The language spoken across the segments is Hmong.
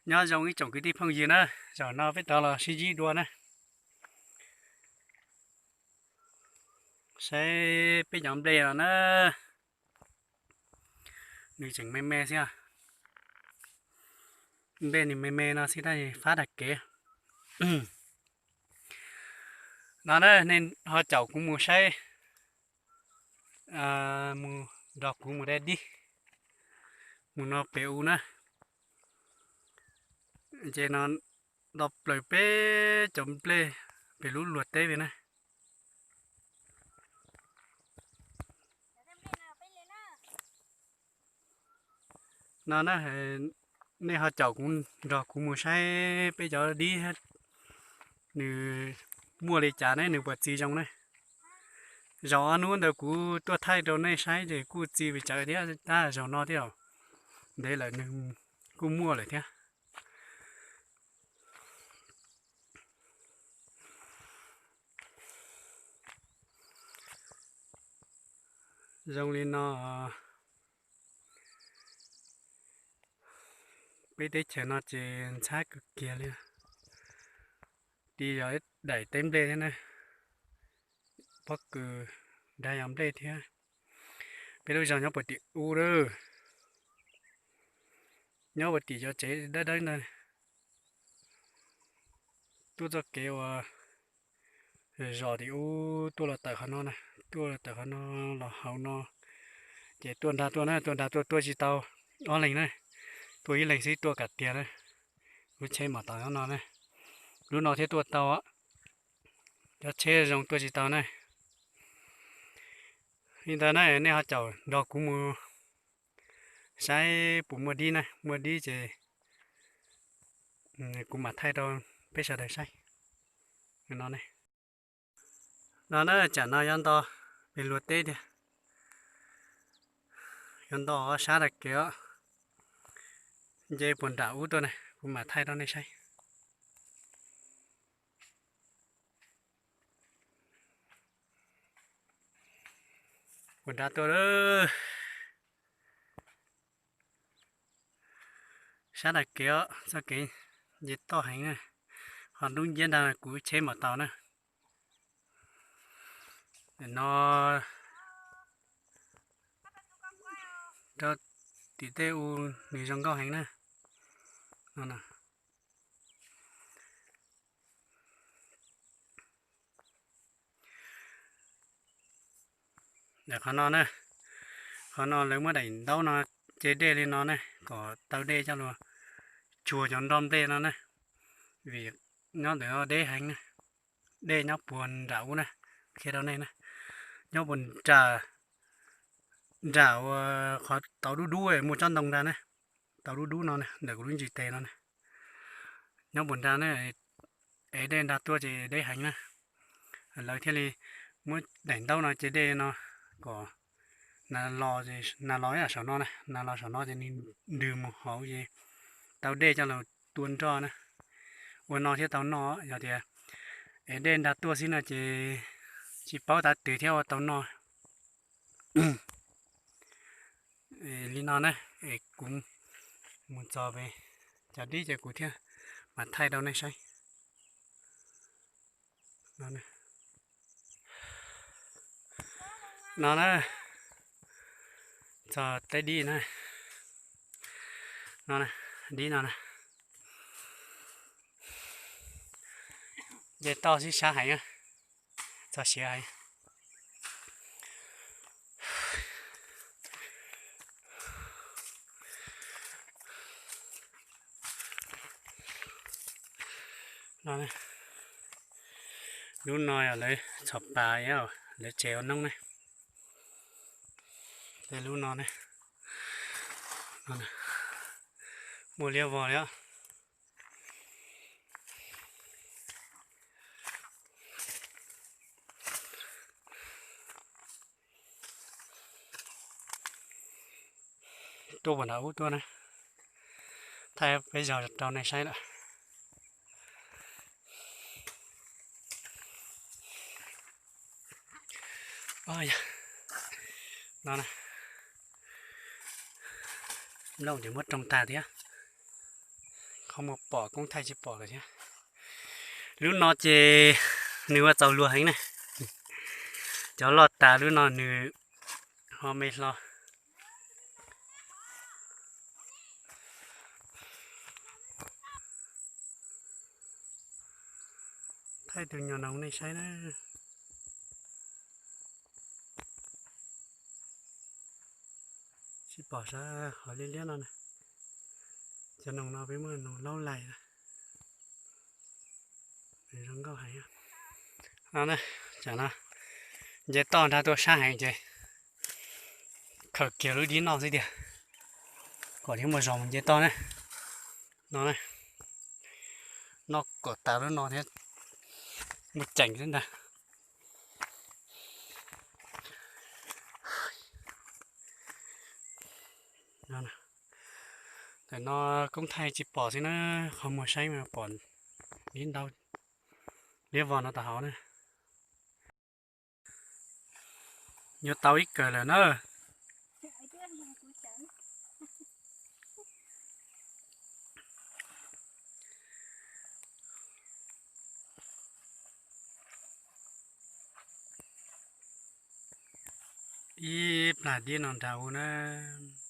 Nyob zoo ib tsoom kwv tij phooj ywg na, zaum no peb rov los sib ntsib dua na. Saib peb cov nplej no na, nws tseem me me xwb. Nplej nws me me no xwb tab sis fab tag kev. No na, nej ho caum kuv mus saib, mus nrog kuv mus dai dib, mus no pem u na. Ces no do plaws peb cov nplej pem lub luag teb li na. No na, nej ho caum kuv nrog kuv mus saib peb cov dib nws muaj li cas ne, nws puas txi zoo ne. Zaum ob hnub ntawd kuv tuaj thaij rau nej saib ces kuj txi pes tsawg thiab, tab zaum no thiab ntev lawm nws kuj muaj lawm thiab. Zoo li no, peb teb chaws no ces ntxhab kawg kiag li. Tiv yog ib daim teb nplej thiab na, pob kws dag yog nplej thiab. Peb lub zos nyob puag tim ub lawm, nyob puag tim cov tsev dawb dawb ntawd. Tuaj txoj kev uas zos tim ub tuaj los tawm qhov no na, tuaj los tawm qhov no los hauv no, ces tuaj nrag tuaj na, tuaj nrag tuaj tuaj tsis tau ob leeg na, tuaj ib leeg xwb tuaj kam tiag na. Lub tsheb mam taus nyob no na, lub no thiab tuaj tau, cov tsheb zoo tuaj tsis tau na. Li ntawd na, nej ho caum nrog kuv mus saib puas muaj dib na, muaj dib ces kuv mam thaij rau peb sawv daws saib no ne. No na, tsam no yuav nto pem luag teb tiag, yuav nto sab tag kev os. Nce puag nram ub tuaj na, kuv mam thaij rau nej saib. Puag nrad tuaj lawm. Sab tag kev os, txoj kev nce toj heev na, ho dub nciab ntag kuv tsheb mam taus na. No rau tim tej u nws zoo nkauj heev na. Qhov no na, qhov no lawv muab daim ntaub no ce dej li no ne, kom tau dej coj los tsuag cov nroj nplej no na, vim nyob ntawm no deb heev na. Dej nyob puag nram ub na, qhia rau nej na, nyob puag nram, nram uas qhov tau dub dub muaj tsob ntoo nrag na, tau dub dub no na, ntawm kuv lub ntsis tes no na, nyob puag nrag na, es dej nrag tuaj ces deb heev na. Lawv thiaj li muab daim ntaub no ce dej no kom nas los, nas los saum no na, nas los saum no ces nws ntws mus hauv ces tau dej coj los tua nroj na. Ua no thiaj tau noj, yog tias es dej nrag tuaj xwb no ces tsis paub tav twg thiaj ua tau noj. Li no na, es kuv mus txog pem cov dib ces kuv thiaj mam thaij rau nej saib. No na, txog teb dib na, no na, dib no na, nce toj sib sab heev, txog siav heev. Lub no yog lawv txhom pas, lawv tsev ua noob ne. Tej lub no ne, muaj liab vog li os. Tuaj puag nram ub tuaj na, thaij peb zos rau nej saib lawm. No, nplooj ces muab rooj tag thiab. Qhov muag pom koob thaij tsis pom lawm thiab. Lub no ces nws ua txaus luag heev na. Cov loj tas lub no nws ho me hlo. Thaij tus nyuag noog nej saib na. Tsis pom sab hov liab liab no na. Cov noog no peb muab noog laub lais na. Zoo nkauj heev. No na, tam no nce toj nrag tuaj sab heev ces khaws kiag lub dib noj xwb tiag. Kom thiab mus zog mus nce toj na. No na, noj kom tas lub no thiab mus ceem xwb ntag. Ntawm no koob thaij tsis pom xwb na, qhov muag saib mas pom ib ntau liab vog no tau hauv na. Yuav tau ib kawm lawm na. Ib plag dib no nrad ua na,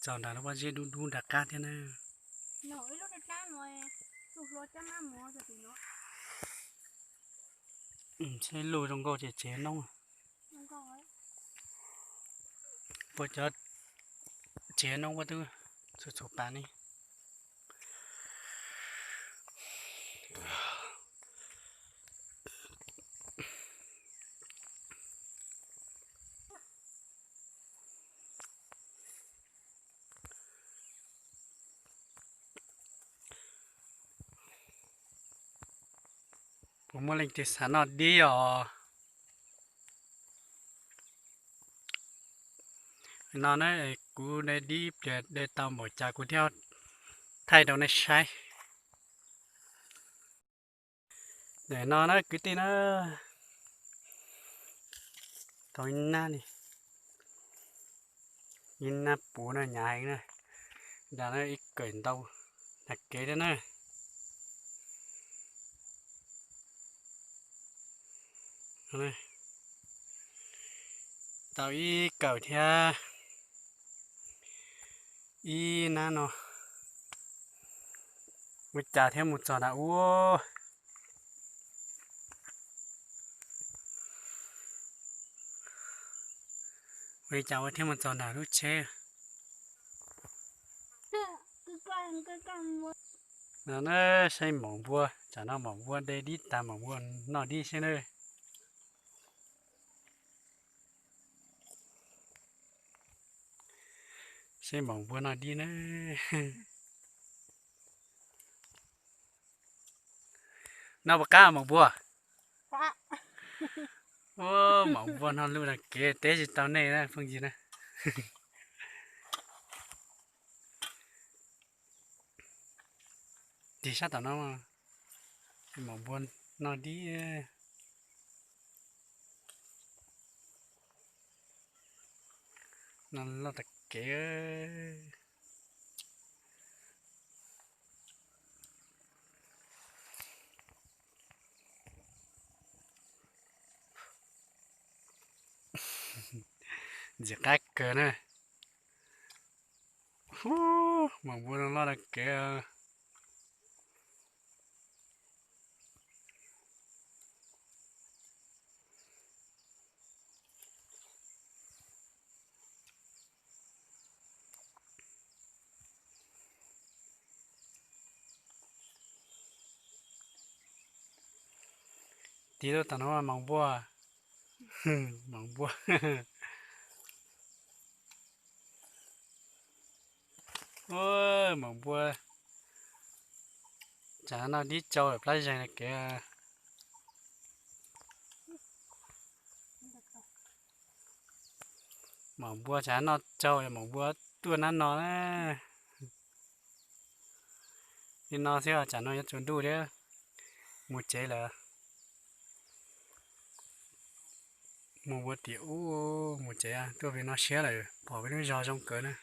txog nrad lub pob zeb dub dub nram qab thiab na. Txhij luj zoo nkauj ces tsev noob. Puas cov tsev noob puab twb txhua txhua pas ne. Puas muaj leej twg xav noj dib os? No na, kuv de dib pliag de tau npaum cas kuv thiaj thaij rau nej saib. Ntawm no na kwv tij na, tau ib nab li, ib nab puv na, hnyav heev na. Nrad na ib kawm ntau nag kev thiab na. Tau ib kawm thiab. Ib nab no, ua cas thiaj mus txog nram ub? Ua li cas ua thiaj mus txog nram lub tsheb? No na, saib maum npua, tsam no maum npua de dib tag maum npua noj dib seb na. Saib maum npua noj dib na. Noj puas qab maum npua? Maum npua noj luj nag kev teb tsis tau nej na phooj ywg na. Tig sab tom no, maum npua noj dib. Noj loj tag kev. Ntxim qab kawg na. Maum npua no loj tag kev. Tig lub tom no maum npua. Maum npua. Maum npua, tsam noj dib tsau plab zeeg na kev. Maum npua tsam noj tsau, maum npua tuaj nab no na. Li no xwb, tsam no yuav tsaus ntuj thiab, mus tsev lawm. Mus ua tim ub mus tsev, tuaj pem no siab lawm, pom peb lub zos zoo kawg na.